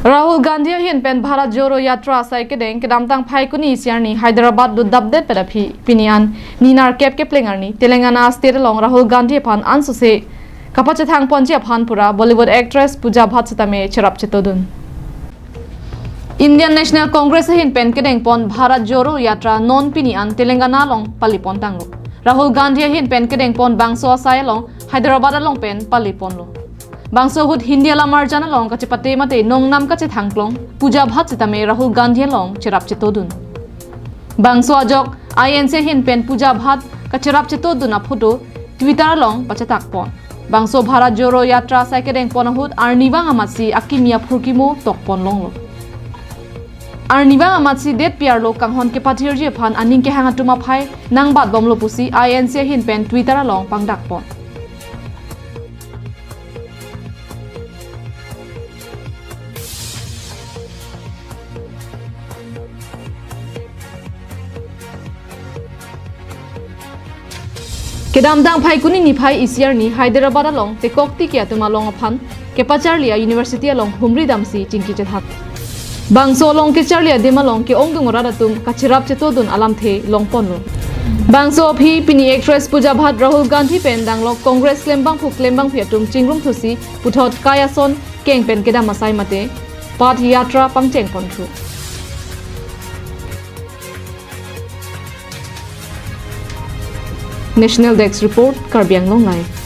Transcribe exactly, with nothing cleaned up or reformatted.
Rahul Gandhi ahin pen Bharat Jodo Yatra asai kedeng kedamtang Phaikuni isi arni Hyderabad dodapdet pen aphi pini an ninar kep kepleng arni Telangana state along Rahul Gandhi aphan ansose kapachethang ponji aphan pura Bollywood actress Pooja Bhatt sitame cherap chetodun. Indian National Congress ahin pen kedengpon Bharat Jodo Yatra non pini an Telangana along palipon tanglo. Rahul Gandhi ahin pen kedengpon bangso asai along Hyderabad along pen paliponlo. Bangso ahut Hindi alamarjan along kachepate mate nongnam kachethangklong Pooja Bhatt sitame Rahul Gandhi along cherap chetodun. Bangso ajok I N C ahin pen Pooja Bhatt kacherap chetodun aphoto Twitter along pachetakpon. Bangso Bharat Jodo Yatra asai kedengpon ahut arnivang amatsi akimi aphurkimo tokpon longlo. Arnivang amatsi det piarlo kanghon kepathirji aphan aning kehang atum aphai nangbatbomlo pusi I N C ahin pen Twitter along pangdakpon. Kedamtang Phaikuni niphai isi arni Hyderabad along tekok tiki atum along aphan kepacharli a-university along humri damsi chingki chethan. Bangso along kecharli adim along ke-ongdung arat atum kacherap chetodun alamthe longponlo. Bangso aphi pini actress Pooja Bhatt Rahul Gandhi pen danglok Congress klembangphu klembangpi atum chingrum thusi puthot kai ason keng pen kedam asai mate Path Yatra pangchengponthu. National Desk Report, Karbi Anglong Live.